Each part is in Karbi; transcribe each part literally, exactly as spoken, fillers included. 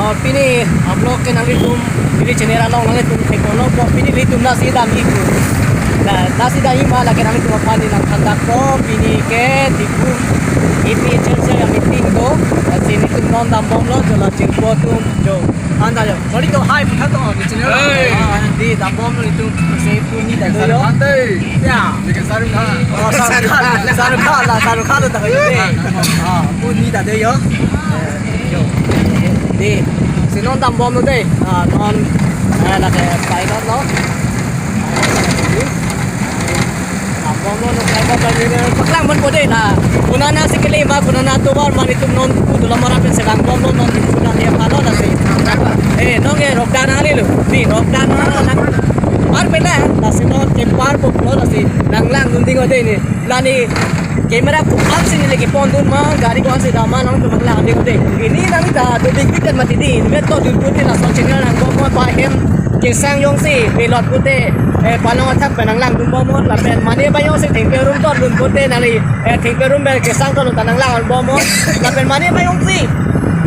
Pini upload ke nanglitum, pini channel along nanglitum theklongpo, pini ilitum lasi damji pu. Nah, lasi damji ma lake nanglitum aphan nangthan dakpo, pini ke Diphu A P H L C a meeting do, lasi nelitum non dambomlo, jo la chingpo atum, jo. Anta jo, mari to hai, putha to, di channel. Hey. Ah, di dambomlo nelitum, se puni ta do jo. Shahrukh Khan dei. Ya. Lake Shahrukh Khan. Oh, Shahrukh Khan, Shahrukh Khan la, Shahrukh Khan ta do jo. Ah, puni ta do jo. Eh, jo. Di, si non dambomlo dei. Ah, non, eh, lake pilot lo. Dambomlo, non pilot lo, ni paklang ponpo dei na. Konat nangsi kele ma, konat nangtovar ma, nelitum non Diphu Dolamara pen si dambomlo, non Diphu nang dia palo lasi. Eh, non ke rokdak nanglelo. Di, rokdak nang, nang. Ar pela, lasi non ke parpo lo lasi. Nanglang dun ding o dei ni. La ne camera ko-ansi neli kepondun ma, gari ko-ansi dam ma, nangtum nanglang ding o dei. Pini nangli ta do big big kan mati di, met to dun pute laso channel nangbomnon, ba hem kesang jongsi pelot pute, eh, palong athak pen nanglang dunbomnon, lapen mane ba jongsi thengpi arum to dun pute nangli, eh, thengpi arum pen kesang to dun ta nanglang bomnon, lapen mane ba jongsi,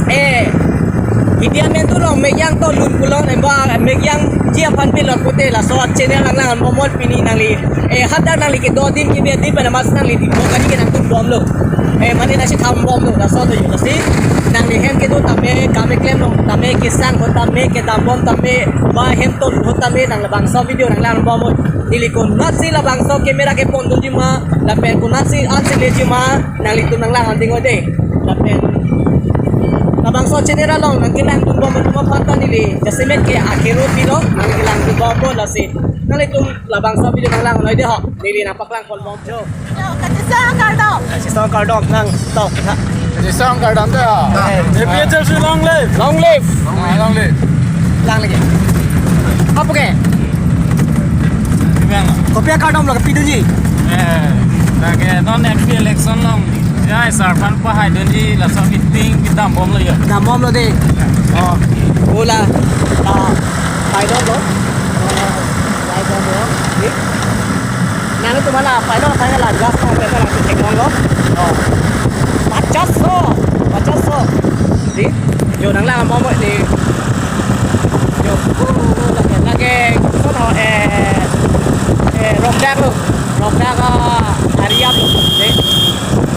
eh, India mentu long meyang to dun pulo, eh, ba meyangji aphan pelot pute laso channel nanglang bomnon pini nangli. Eh, hadak nangli kedo adim kebi adim pen amat nangli Diphu kali ke nangtum bomlo. Eh, mane nangsi tham bomlo, laso to jo lasi. Nangli hem kedo tame, kam keklem long tame, kesang ko tame, kedam bom tame, ba hem to ho tame, nang labangso video nanglang bomnon. Neli konatsi labangso camera kepondunji ma, lapen konatsi ansi leji ma, nanglitum nanglang ding o dei. Lapen labangso channel along nangkelang dunbom atum aphan ta neli jasemet ke akero pilo, nangkelang dunbompo lasi. Nanglitum labangso video nanglang noi dei ho. Neli nangpaklang ponbom jo. Yo, kachisong kardom. Kachisong kardom nang tok ha. Kachisong kardom dei ho. Eh. A P H L C long live. Long live. Ah, long live. Lang lagi. Apa ke? Gimana? Kopi akardom lo kepidunji. Eh, lake non M P election long. Ya, sar aphan pahaidunji laso meeting kedambomlo ya. Dambomlo dei. Oh, bola. Ah, paidunlo. Oh, paidunlo. Di. Nangtum la paidun, paidun la gas nang peta nang theklonglo. Oh. Pachas so, pachas so. Di. Jo nanglang bomnon di. Jo. Lake, lake, so no, eh, eh, rokdak lo. Rokdak, ah, ariam lo. Di.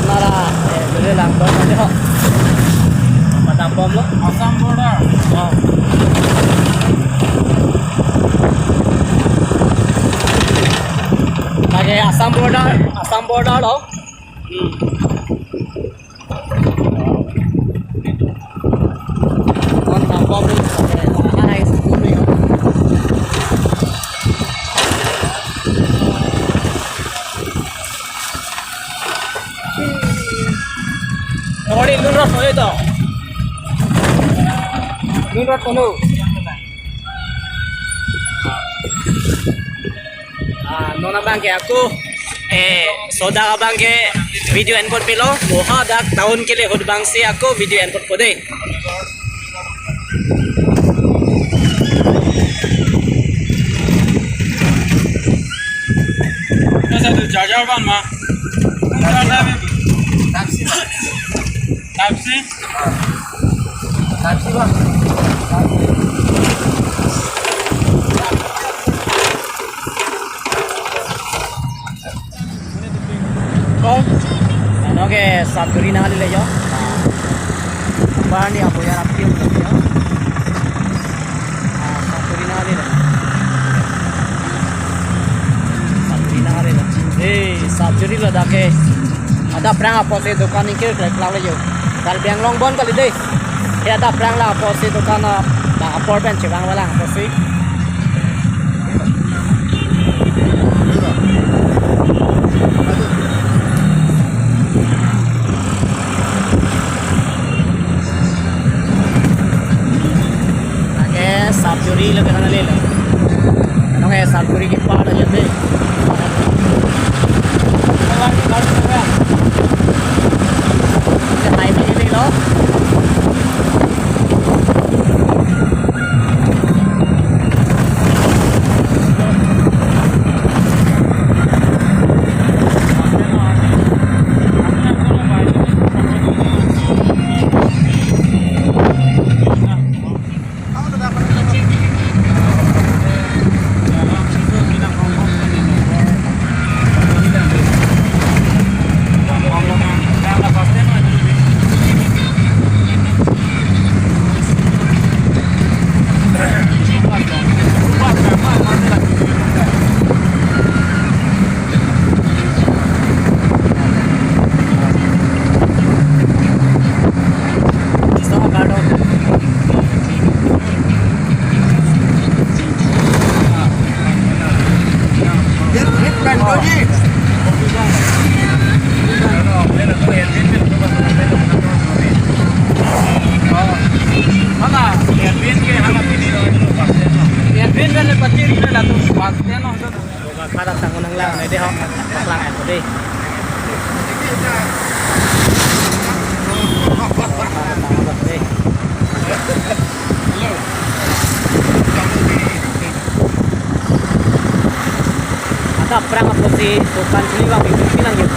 Nara, eh, dulu lang bomnon dei ho. Padambomlo. Assam border. Oh. Lake Assam border, Assam border lo. Hmm. Kon dambom ni, hai, hai. Nori lun rot oi to. Lun rot kono. Ah, non abang ke ako, eh, soda abang ke video enpot pilo, moha dak town kele ahut abangsi ako video enpot po dei. Nasa tu charger ban ma. Type C. Type C. Type C, bang. Kong. Ano ke Sapjuri nanglelo jo. Barni apo ya rapi jo. Ah, Sapjuri nanglelo. Sapjuri nanglelo. Eh, Sapjuri lo dak ke. Adap aphrang apotsi dokan ingkir klek klak lo jo. Karbi Anglong bon kali dei. Ya adap aphrang la apotsi dokan, ah, la apor pen chevang valang apotsi. Lake Sapjuri lo kenang lelo. Nong eh Sapjuri kepar aja dei. Ke highway ke dei lo. Bokakhata tang un nanglang nai dei ho. Paklang ako dei. Anta aphrang apotsi dokan kuli abang pi pinang yun.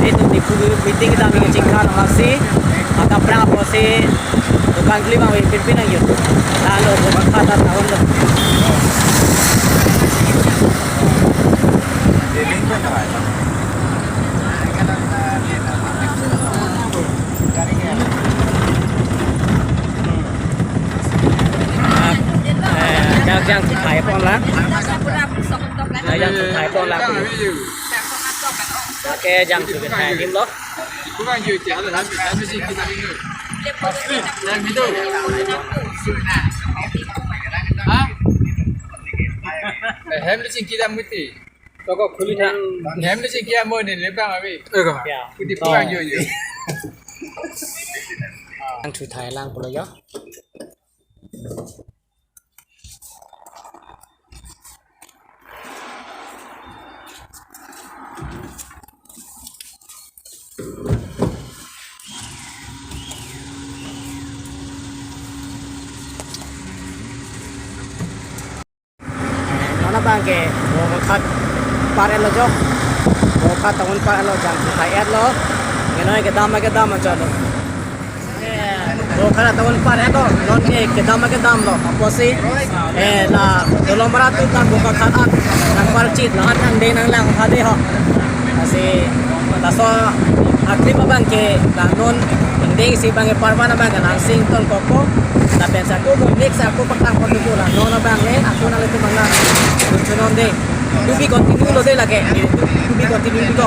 Itum Diphu meeting kedam nangchingkhan amatsi. Anta aphrang apotsi dokan kuli abang pi pinang yun. Lalo Bokakhata tang un lo. Eh, jang, jang, thai pon lang. Ah, jang, thai pon lang. Oke, jang, thai adim lo. Hem le chingki dam muti. Toko khuli tha. Hem le chingki amo ne le bang abi. Eko. Ya. Kuti pulang yo yo. Jang thu thai lang pulo yo. Non abang ke Bokakhat par-et lo jo. Bokakhat tang un par-et lo, jang thu thai-et lo. Ngenoi kedam kedam aja lo. Bokakhat tang un par-et lo, non ke kedam kedam lo. Apotsi, eh, la Dolamara atum tang Bokakhat an nangparchit, la an nangdeng nanglang tha dei ho. Lasi laso a-clip abang ke la non ingdeng isi abang ke parvan abang ke Nangsing Tongkokpo. Lapen sa ko ko next sa ko paklang ko ko la non abang le ako nanglitum abang chonong dei. To be continue lo dei lake. To be continue lo.